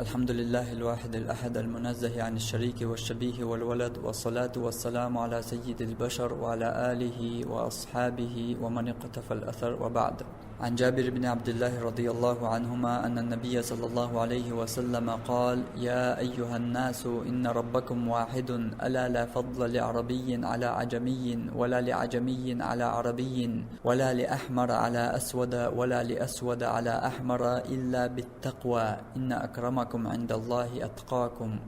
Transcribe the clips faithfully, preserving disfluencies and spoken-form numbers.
الحمد لله الواحد الأحد المنزه عن الشريك والشبيه والولد، والصلاة والسلام على سيد البشر وعلى آله وأصحابه ومن اقتفى الأثر، وبعد. عن جابر بن عبد الله رضي الله عنهما أن النبي صلى الله عليه وسلم قال: يا أيها الناس، إن ربكم واحد، ألا لا فضل لعربي على عجمي، ولا لعجمي على عربي، ولا لأحمر على أسود، ولا لأسود على أحمر، إلا بالتقوى، إن أكرمكم عند الله أتقاكم.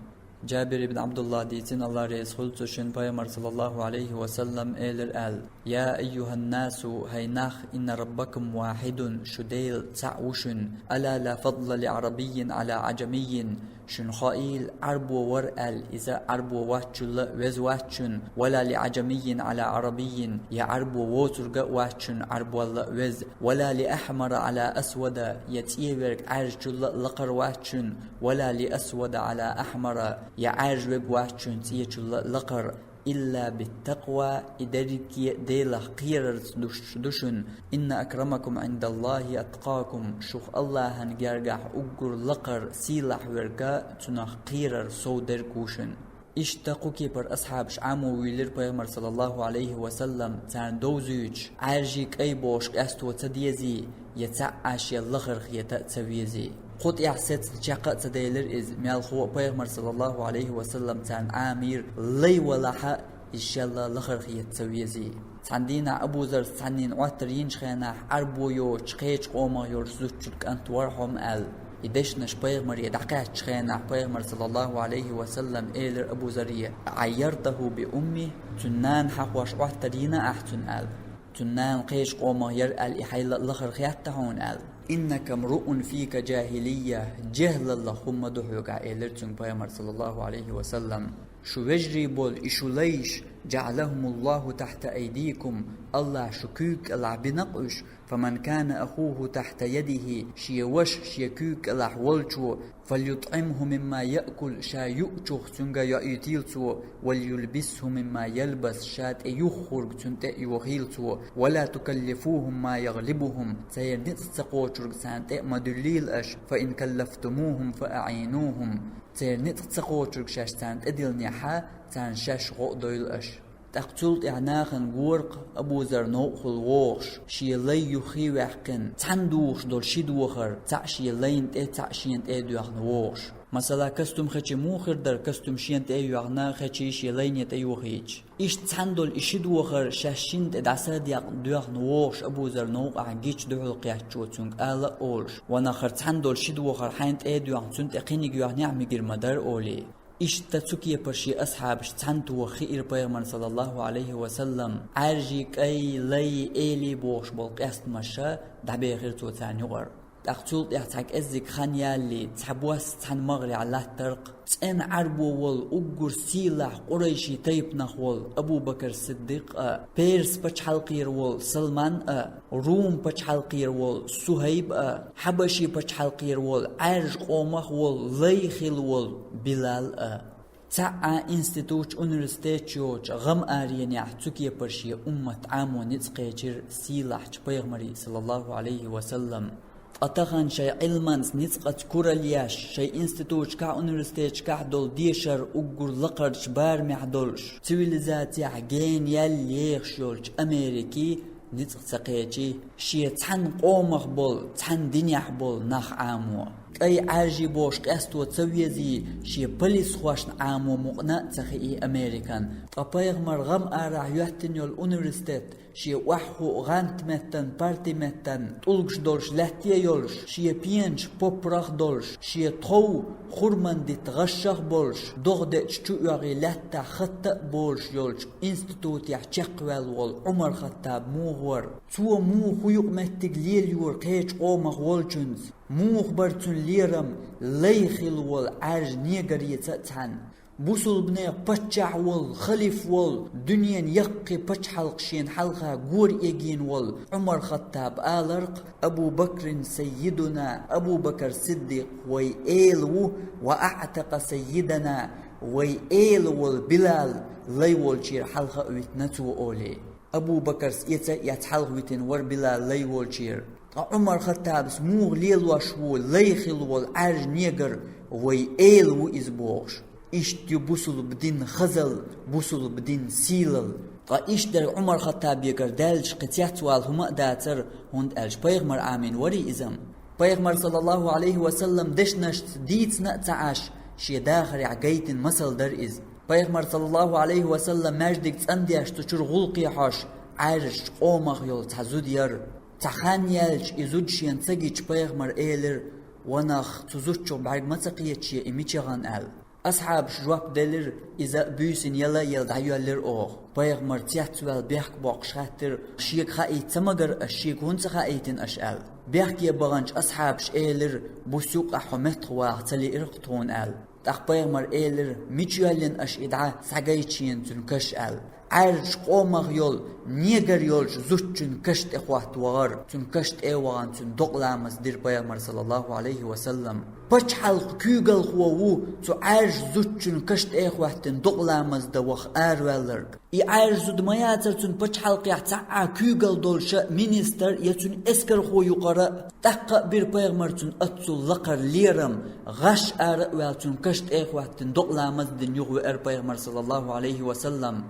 Джабир ибн Абдуллах дийцина, Аллах реза хуьлда цунна, Пайхамар саллаллаху алейхи ва саллам элира аьлла: يا أيها الناس, хӀай нах, إن ربكم واحد, шу Дела цхьаъ ву шуна, ألا لا فضل لعربي على عجمي, шуна хоийла, Ӏарбо вар аьлла, иза Ӏарбо ваччулла а веза вац шуна, ولا لعجمي على عربي, я Ӏарбо воцург а вац шуна Ӏарболла а веза, ولا لأحمر على أسود, я цӀе верг Ӏаьржачулла а лакхара вац шуна, ولا لأسود على أحمر, я Ӏаьржа верг вац шуна цӀечулла а лакхара, إلا بالتقوى, и дерриге а Делах кхерарца ду ш-, ду шуна, إن أكرمكم عند الله أتقاكم, шух Аллахьан гергахь уггар лакхара, сийлахь верг а цунах кхерар совдерг ву шуна. Иштта кху кепара асхьабаш Ӏамо вуьйлира Пайхамар саллаллаху алейхи ва саллам, царна довзуьйтуш, Ӏаьржий кӀай бохуш къесто ца дезий, я цхьаъ а шел лахара хета а ца везий. Кху тӀехь сецна чекх а ца делира иза, мелхо а Пайхамар саллаллаху алейхи ва саллам царна Ӏамийра, лай валахь а, иза шелла лахара хета ца везий. Цхьана дийнахь Абу Заррас цхьаннена Ӏоттар йинчу хенахь, Ӏарбо йоцуш кхечу къомах йолчу зудчун кӀант вара хьо-м аьлла. И дешнаш Пайхамаре дӀакхаьччу хенахь, Пайхамар саллаллаху алейхи ва саллам элира Абу Зарре: أعيرته بأمه, цуьнан нана хьахош Ӏоттар йина ахь цунна аьлла. Цуьнан нана кхечу къомах яра аьлла, и хьайла а лахара хетта хьуна аьлла. إنك امرؤ فيك جاهلية, жехӀлаллах хӀума ду хьоьгахь, элира цуьнга Пайхамар саллаллаху алейхи ва саллам. Шу вежарий болу и шу лайш, جعلهم الله تحت أيديكم, Аллахь шу куьйга кӀелахь бина-кх уьш, فمن كان أخوه تحت يده, шен ваша шен куьйга кӀелахь волчо, فليطعمه مما يأكل, ша юучух цуьнга йоуьйтийла цо, وليلبسه مما يلبس, ша тӀе юххург цунна тӀе а йохийла цо, ولا تكلفوهم ما يغلبهم, церан ницкъ ца кхочург царна тӀе а ма дуьллийла аша, فإن كلفتموهم فأعينوهم, церан ницкъ ца кхочург шаьш царна тӀедиллинехь а, царна шаьш гӀо а дойла аша. ТӀаккха цул тӀаьхьа нахана гора-кх Абу Зарр новкъахула вогӀуш, шен лай юххе а ваьккхина, цхьаьна духуш долу ши дохар, цхьаъ шен лайна тӀе, цхьаъ шена тӀе а доьхна вогӀуш. Масала, костюм хечи муха хир дара, костюм шена тӀе а йоьхна, хечи шен лайне тӀе йохийча. Иштта цхьаьна долу и ши дохар шаьш шинна тӀе дӀаса а декъна доьхна вогӀуш Абу Зарр новкъахь гича дуьхьал кхеттачо цуьнга ала а олуш: «Ванах, хӀара цхьаьна долу ши дохар хьайна тӀе а доьхна, цунна тӀе кхиниг йоьхнехь а мегар ма дара», — олий. Иштта цу кепара шен асхьабаш цхьаьна тоха хиира Пайхамарна, саллаллаху алейхи ва саллам, Ӏаьржий, кӀай, лай, элий бохуш болу къестамаш дӀабехира цо царна юкъара. ТӀаккха цул тӀаьхьа цхьа кӀеззиг хан ялале, цхьа бос цхьана магӀарехь латтара-кх. ЦӀена Ӏаьрбо волу, уггар сийлахь къурайши тайпанах волу Абу Бакр Сиддикъ а, Перс пачхьалкхера волу Салман а, Рум пачхьалкхера волу Сухайб а, Хьабаши пачхьалкхера волу, Ӏаьржа къомах волу, лай хилла волу Билал а. Цхьа а институташ, университеташ йоцучу гӀам-аренехь цу кепара шен уммат Ӏамо ницкъ кхечира сийлахьчу Пайхамаре, саллаллаху алейхи ва саллам. Ткъа тахана шайн Ӏилманца ницкъаца куралла еш, шайн институташкахь, университеташкахь долу дешар уггар лакхарчу барамехь долуш, цивилизацехь гена яьлла ехаш йолчу Америки ницкъ ца кхечи, шен цхьана къомах болу, цхьана динехь болу нах Ӏамо. КӀай, Ӏаьржий бохуш къесто ца везий, шен полисхошна Ӏамо мукъана а ца хии Американ. Ткъа Пайхамар гӀам арахь йоьттина йолу университет, шен охьахуу гӀант-меттан, парти-меттан тӀулгаш долуш лаьтта а йолуш, шен пенаш поппарах а долуш, шен тхов хурман дитта гӀашах а болуш, догӀа деача чу оьгӀий лаьттахь хатта а болуш йолчу институтехь чекхваьлла волу Ӏумар-Хаттаб муха вара? Цо муха хӀу юкъаметтиг лелайора кхечу къомах волчуьнца? Муха бара цуьнан лерам, лай хилла волу Ӏаьржа негареца а цхьаьна? Бусулбанех паччахь волу, халиф волу, дуьненан яккхий пачхьалкх шена хьалха гора эгийна волу Ӏумар-Хаттаб алара-кх: «Абу Бакрин саййидуна, Абу Бакр Сиддикъ вай эла ву, ва аӀтакъа саййидана, вай эла волу Билал лай волчера хьалха а витина цо», — олий. Абу Бакрс эца а эцна хьалха витина вара Билал лай волчера. Ткъа Ӏумар Хаттабас муха лелош ву лай хила волу Ӏаьржа негар, вай эла ву иза бохуш. Иштта ю бусулба дин хазал, бусулба дин сийлал. Ткъа иштта дерг Ӏумар Хаттабегара даьлча кхин цецвала хӀума а дацара, хӀунда аьлча пайхамар Ӏамийна варий иза-м. Пайхамар, саллаллаху Ӏалайхи ва саллам, дешнашца дийцина а ца Ӏаш, шен дахарехь гайтина масал дара иза. Пайхамар, саллаллаху Ӏалайхи ва саллам, маьждиг цӀандеш, цу чуьра гӀуллакхе хьош, Ӏаьржачу къомах йолу цхьа зуда яра. Цхьа хан яьлча, и зуда шена ца гича, пайхамар элира: «Ва нах, цу зудчух бӀаьрг ма ца кхета шен, и мича яхана», — аьлла. Асхьабаш жоп делира: «Иза а буьйсина яла а яла дӀайоьллира оха». Пайхамар цецваьлла бехк боккхуш хаьттира: «Шега хаийта ца магара аш, шега хӀунда ца хаийтина аш?» — аьлла. Бехке баханчу асхьабаш элира: «Буса юккъехь хьо меттахваха ца лиира-кх тхуна», — аьлла. ТӀаккха пайхамар элира: «Мича йоьллина аш и дӀа, схьагайта шена цуьнан каш», — аьлла. Ӏаьржачу къомах йолу, негар йолчу зудчун каш тӀе хӀотта вахара. Цуьнан каш тӀе а вахана, цуьнан докъаламаз дира пайхамар, саллаллаху Ӏалайхи ва саллам. Пачхьалкхан куьйгалхо ву цу Ӏаьржачу зудчун каш тӀе а хӀоьттина докъаламаз дан ваха араваьлларг. И Ӏаьржа зуда ма яцара цуьнан пачхьалкхехь цхьа а куьйгалла долуш а министр я цуьнан эскархо юкъара а. ТӀаккха а бира пайхамар цуьнан оццул лакхара лерам, гӀаш ара а ваьлла, цуьнан каш тӀе а хӀоьттина докъаламаз а дина юхавеара пайхамар, саллаллаху Ӏалайхи ва саллам.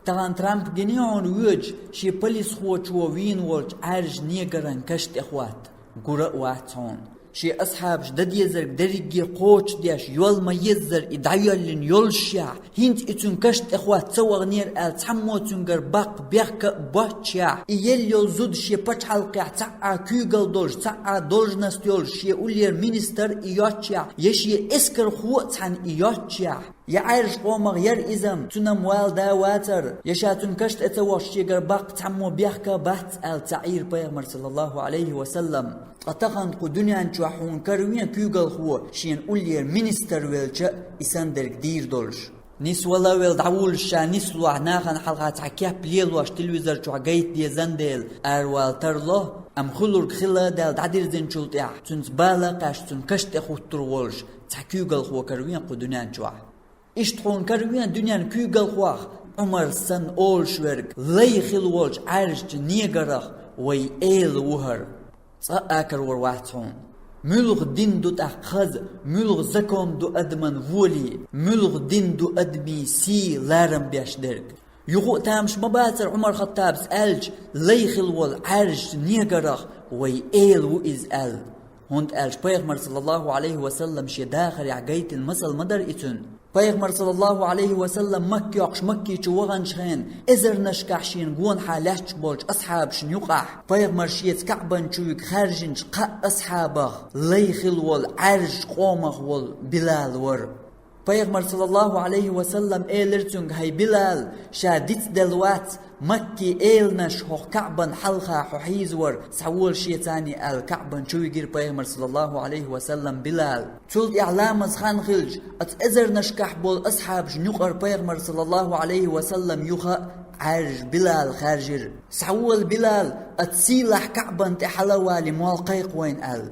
Тахана Трамп гиний хьуна воьдуш, шен полисхочо вийна волчу Ӏаьржачу негаран каш тӀе хӀотта? Гура а вац хьуна. Шен асхьабаш дан дезарг дерриге кхочушдеш, йол ма-еззара и дӀайоьллина йолушшехь, хӀинца и цуьнан каш тӀе хӀотта ца ваханера аьлла, цхьаммо цуьнгара баккха бехк а боццушехь, и елла йолу зуда шен пачхьалкхехь цхьа а куьйгалла долуш, цхьа а должность йолуш, шен уллера министр и йоццушехь, я шен эскархо а цхьаьна и йоццушехь, я Ӏаьржачу къомах яра иза-м, цуьнан-м вала да вацара, я ша цуьнан каш тӀе ца вахча шегара баккха цхьаммо бехк а бац аьлла ца Ӏийра пайхамар, саллаллаху Ӏалайхи ва саллам. Ткъа тахана кху дуьнен чохь хьуна каравен куьйгалхо, шена уллера министр велча, и санна дерг дийр долуш. Нисвала а велла дӀавуллуш, ша нислохь нахана хьалха цхьа кеп лелош телевизор чохь гайта дезан дела, аравала тарло, амма хуьлург хилла а даьлла дӀадирзинчул тӀаьхьа, цуьнца бала а кхаьчна, цуьнан каш тӀе хӀуттур волуш, цхьа куьйгалхо каравен кху дуьнен чохь. Иштта хьуна каравен дуьненан куьйгалхох, Ӏумар санна олуш верг, лай хила волчу Ӏаьржачу негарах, вай эла ву хӀара. Цкъа а карор вац хьуна. Муьлха дин ду тӀаккха хаза, муьлха закон ду адаман волий, муьлха дин ду адамийн сий, ларам беш дерг? Юха а тамаш ма бацара Ӏумар Хаттабас аьлча, лай хила волу Ӏаьржачу негарах, вай эла ву иза аьлла. ХӀунда аьлча пайхамар, саллаллаху Ӏалайхи ва саллам, шен дахарехь гайтина масал ма дара и цуьнан. Пайхамар, саллаллаху Ӏалайхи ва саллам, Макка йоккхуш, Макки чу ваханчу хенахь, эзарнашкахь шена гонахьа лаьтташ болчу асхьабашна юкъахь, пайхамар шеца Каъбан чу вига хаьржинчу кхаа асхьабах лай хила волу, Ӏаьржачу къомах волу Билал вара. Пайхамар, саллаллаху Ӏалайхи ва саллам, элира цуьнга: «ХӀай Билал, ша дицделла вац, Макки эланаш хӀокху Каъбан хьалха хьо хьийзавар, схьавола шеца», — аьлла, Каъбан чу вигира пайхамар, саллаллаху Ӏалайхи ва саллам, Билал. Цул тӀаьхьа ламаз хан хилча, оцу эзарнашкахь болу асхьабашна юкъара пайхамар, саллаллаху Ӏалайхи ва саллам, юха а Ӏаьржа Билал хаьржира. «Схьавола, Билал, оцу сийлахь Каъбан тӀе хьала а валий, молла кхайкха вайна», — аьлла.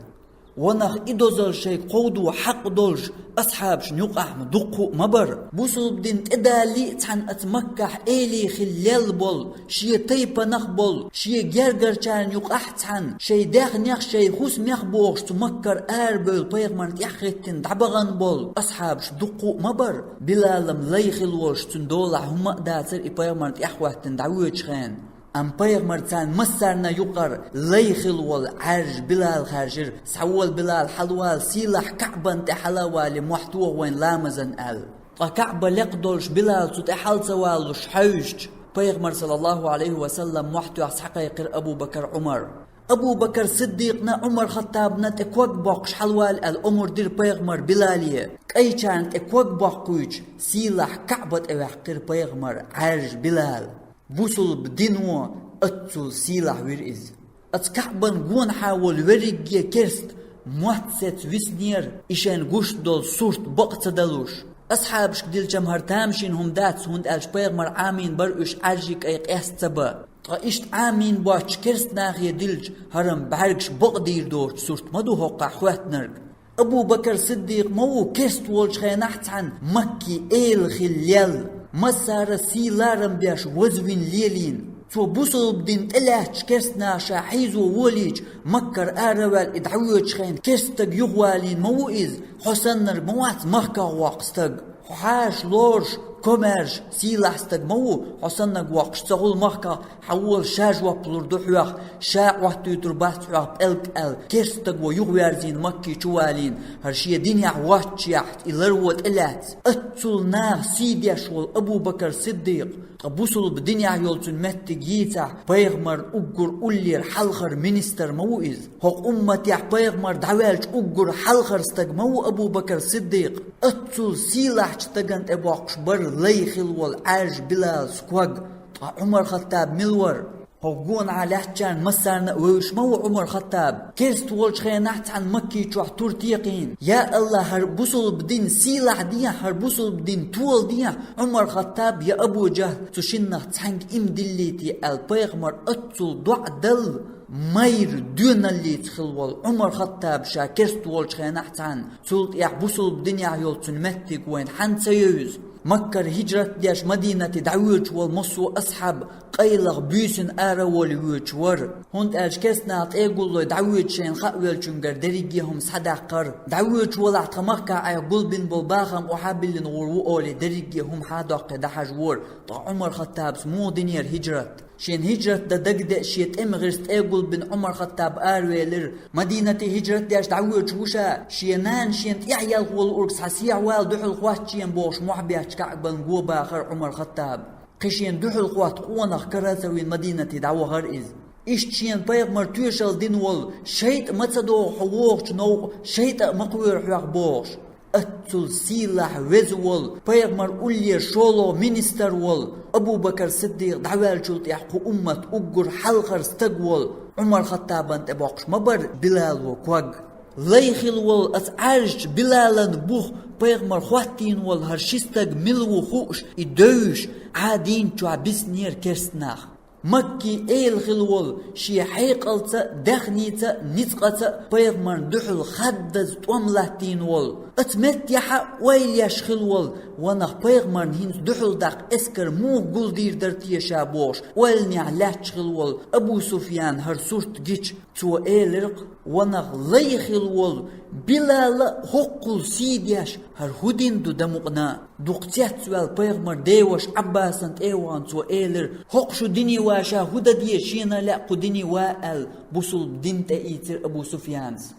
Ва нах, и дозалла шайга кховдо хьакъ долуш асхьабашна юкъахь-м дуккха а ма бара. Бусулба дин тӀедаллий а цхьаьна оцу Маккахь элий хила лелла болу, шен тайпанах болу, шен гергарчарна юкъахь а цхьаьна, шайн даьхнех, шайн хӀусамех бохуш, цу Маккара арабевлла, пайхамарна тӀаьхьахӀиттина дӀабахана болу асхьабаш дуккха а ма бара. Билалам лай хила волуш, цуьнан долахь хӀумма а дацара и пайхамарна тӀаьхьахӀоьттина дӀавоьдучу хенахь. Амма пайхамар царна массарна юкъара лай хила волу Ӏаьржа Билал хаьржира: «Схьавола, Билал, хьалавала, сийлахь Каъбан тӀе хьала а валий, мохь тоха вайна ламазан», — аьлла. Ткъа Каъба лекха долуш Билал цу тӀе хьала ца валалуш хьаьвзча, пайхамар, саллаллаху Ӏалайхи ва саллам, мохь тоьхна схьакхайкхира Абу Бакар, Ӏумар. Абу Бакар Сиддикъна, Ӏумар Хаттабна тӀе ког боккхуш хьалавала аьлла омра дира пайхамар Билале. КӀайчарна тӀе ког боккхуьйтуш, сийлахь Каъба тӀе ваьккхира пайхамар Ӏаьржа Билал. Бусулба дино оццул сийлахь вира иза. Оцу Каъбан гонахьа волу верриге керста мотт сецна виснера, и шайна гуш долу сурт бакъ ца далуш. Асхьабашка дилчам хӀара тамашийна хӀума дац, хӀунда аьлча пайхамар Ӏамийна бара уьш Ӏаьржий кӀай къеста ца бан. Ткъа иштта Ӏамийна боцчу керста нахе дилча, хӀара-м бӀаьргаш бакъдийр доцучу сурт ма ду хӀокхахь хӀоьттинарг. Абу Бакар Сиддикъ ма ву керста волчу хенахь цхьаьна Макки эла хила лелла, массара сий-ларам беш вазвина лелийна. Цо бусулба дин тӀелаьцча керстанаха ша хьийзо волийча, Маккара ара а ваьлла, и дӀавоьдучу хенахь керста стаг юхавалийна ма ву иза, хьо саннарг ма вац махках воккха стаг. Хьо хьаша лоруш, комаьрша, сийлахь стаг ма ву, хьо саннарг воккхуш ца хуьлу махках, хьан волуш ша жоп лур ду хьох, ша Ӏоттуьйтур бац хьох пӀелг аьлла, керста стаг вон юхаверзийна Макки чу валийна, хӀара шен динехь воцчехь и ларво тӀелаьцна. Аццул наха сий деш волу Абу-Бакар Сиддикъ, ткъа бусулба динехь йолу цуьнан меттиг йийцахь, пайхамарна уггар уллера хьалхара министр ма ву иза. ХӀокху умматехь пайхамар дӀаваьлча уггар хьалхара стаг ма ву Абу-Бакар Сиддикъ. Аццул сийлахьчу стагана тӀе боккхуш бара лай хилла волу Ӏаьржа Билалс ког. Ткъа Ӏумар-Хаттаб мила вара? ХӀокху гонахьа лаьттачарна массарна а вевзаш ма ву Ӏумар-Хаттаб. Керста волчу хенахь цхьана Макки чохь тур текхийна: «Я АллахӀ, хӀара бусулба дин сийлахь дехьа, хӀара бусулба дин тола дехьа, Ӏумар-Хаттаб я Абу-Джахьл, цу шиннах цхьаьнга иман диллийта», аьлла, пайхамар аццул доӀа делла, майра доьналлица хилла волу Ӏумар-Хаттаб ша керста волчу хенахь цхьана, цул тӀаьхьа бусулба динехь йолу цуьнан меттиг вайна хьанна ца евза? Маккара хӀиджрат деш Мадинате дӀавоьдуш волу массо а асхьаб къайлаха буьйсанна ара а волий воьдуш вара. ХӀунда аьлча керстанаха тӀегуллой дӀавоьду шайна хаавеллачуьнгара дерриге а хӀума схьадаккхара. ДӀавоьдуш волахь тхан махкахь айхьа гулбина болу бахам охьа а биллина гӀур ву олий, дерриге а хӀума хьадоккхий дӀахьажа вора. Ткъа Ӏумар-Хаттабас муха динера хӀиджрат? Шена хӀиджрат дан дагадеа шен тӀеман гӀирс тӀегулбина Ӏумар-Хаттаб аравелира. Мадинате хӀиджрат деш дӀавоьдуш ву ша, шен нана шена тӀаьхьа елха волу ург схьа сехьавала дуьхьал хоттийна бохуш мохь бетташ кхаъ бан го бахара Ӏумар-Хаттаб. Кхин шена дуьхьал хотта къонах кара а ца вина Мадинате дӀавахара иза. Иштта шена пайхамар тоьшалла дина волу, шайтӀа ма ца догӀу хьо вогӀучу новкъа, шайтӀа а ма кхоьру хьох бохуш. Аццул сийлахь веза волу, пайхамар уллера шолгӀа министр волу Абу-Бакар Сиддикъ дӀаваьллачул тӀаьхьа кху уммат уггар хьалхара стаг волу Ӏумар-Хаттабан тӀе боккхуш ма бара Билало ког. Лай хилла волу оцу Ӏаьржачу Билалан бух пайхамар хоттийна волу хӀара ши стаг мила ву хууш, и девзаш, Ӏадийна чохь биснера керстанах. Макки эла хилла волу, шен хьекъалца а, даьхница а, ницкъаца а пайхамарна дуьхьал хаддаза тӀом латтийна волу, оцу меттехь а ойла еш хилла волу, ванах пайхамарна хӀинца дуьхьал даккха эскар муха гулдийр дара теша бохуш, ойланехь лаьтташ хилла волу Абу Суфьян хӀара сурт гича, цо элира-кх: «Ванах лай хилла волу, Билала а хӀоккхул сий деш, хӀара хӀун дин ду дан мукъана?» Дукха цецваьлла пайхамар деваша Ӏаббасана тӀе а вахана, цо элира: «ХӀокху шу дине ваша хӀун дан де, шена лаьа кху дине ва», аьлла, бусулба дин тӀеийцира Абу Суфьянас.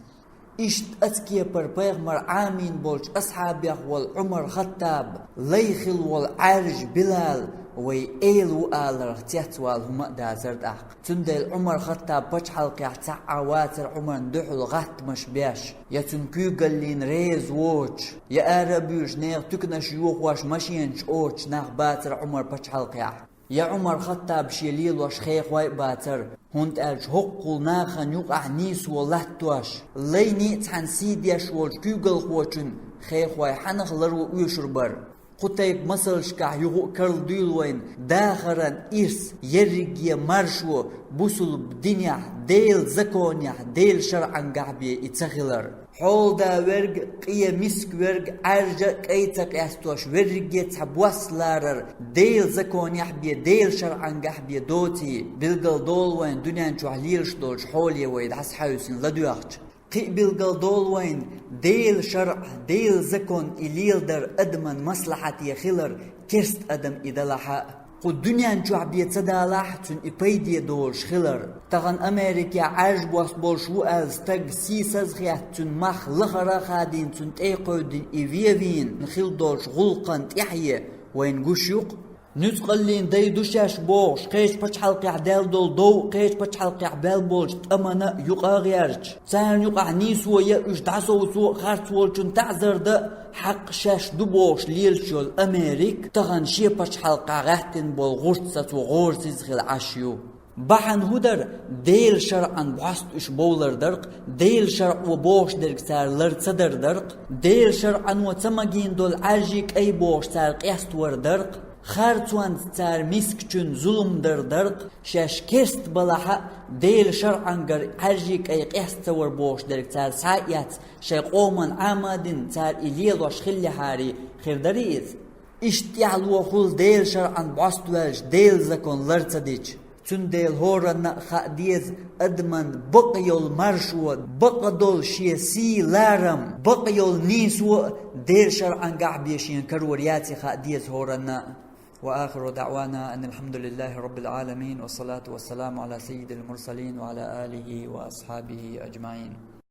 Иштта оцу кепара пайхамар Ӏамийна болчу асхьабех волу Ӏумар-Хаттаб, лай хилла волу Ӏаьржа Билал вай эла ву аларх цецвала хӀума а дацара тӀаккха. Цундела Ӏумар-Хаттаб пачхьалкхехь цхьаъ а вацара Ӏумарна дуьхьал гӀаттамаш беш, я цуьнан куьйгаллина реза воцуш, я ара а буьйлуш нехан туьканаш йохош, машенаш оцуш нах бацара Ӏумар пачхьалкхехь. Я Ӏумар-Хаттаб шен лелош хехой а бацара, хӀунда аьлча хӀоккхул нахана юкъахь нийсо латтош, лайне а цхьаьна сий деш волчу куьйгалхочун хехой хьанах ларво оьшур бара. Кху тайпа масалшкахь юха а карладуьйлу вайна дахаран ирс, ерриге маршо, бусулба динехь, Делан законехь, Делан шарӀангахь бен и ца хилар. Хьолада верг, къе миска верг, Ӏаьржа а, кӀай ца къестош, верриге цхьа бос ларар, Делан законехь бен, Делан шарӀангахь бен доций, билгалдолу вайна дуьнен чохь лелаш долчу хьоле вай дӀасахьаьвсина ладоьгӀча. Кхин а билгалдолу вайна, Делан шарӀ, Делан закон и леладар адаман маслахьате хилар, керста адам и далахь а. Кху дуьнен чохь бен ца далахь а, цуьнан и пайде долуш хилар. Тахана Америкехь Ӏаьржа бос болуш ву аьлла стаг сийсаз а хетта, цуьнан мах лахара а хадийна, цунна тӀе а кхевдина, и вен вийна хилла долчу гӀуллакхан тӀаьхье вайна гуш ю-кх. Нуьцкъаллин дай ду шаьш бохуш, кхечу пачхьалкхехь даьлла долу дов а, кхечу пачхьалкхехь баьлла болчу тӀамана а юкъа а гӀерташ, царна юкъахь нийсо ян, уьш дӀасовцо а, харц волчун таӀзар дан а хьакъ шаьш ду бохуш лелаш йолу Америка тахана шен пачхьалкхехь гӀаьттина болу гӀуртца цо гӀорасиз а хилла Ӏаш ю. Бахьана хӀун дара? Делан шарӀан бӀоста уьш бовлар дара-кх, Делан шарӀо бохуш дерг цара лар ца дар дара-кх, Делан шарӀано ца магийна долу Ӏаьржий, кӀай бохуш цара къеставар дара-кх, харцонца цара мискачун зулам дар дара-кх, шаьш керста балахь а, Делан шарӀангара Ӏаьржий, кӀай къеста ца вар бохуш дерг цара схьа а эцна, шайн къоман Ӏама а дина, цара и лелош хиллехьарий, хир дарий иза? Иштта тӀаьхьало хуьлу Делан шарӀан бӀоста ваьлча, Делан закон лар ца дича. Цундела хӀоранна а хаа деза адаман бакъ йола маршо, бакъ дола шен сий-ларам, бакъ йола нийсо а Делан шарӀангахь бе шен карор яций хаа деза хӀоранна а. وآخر دعوانا أن الحمد لله رب العالمين، والصلاة والسلام على سيد المرسلين وعلى آله وأصحابه أجمعين.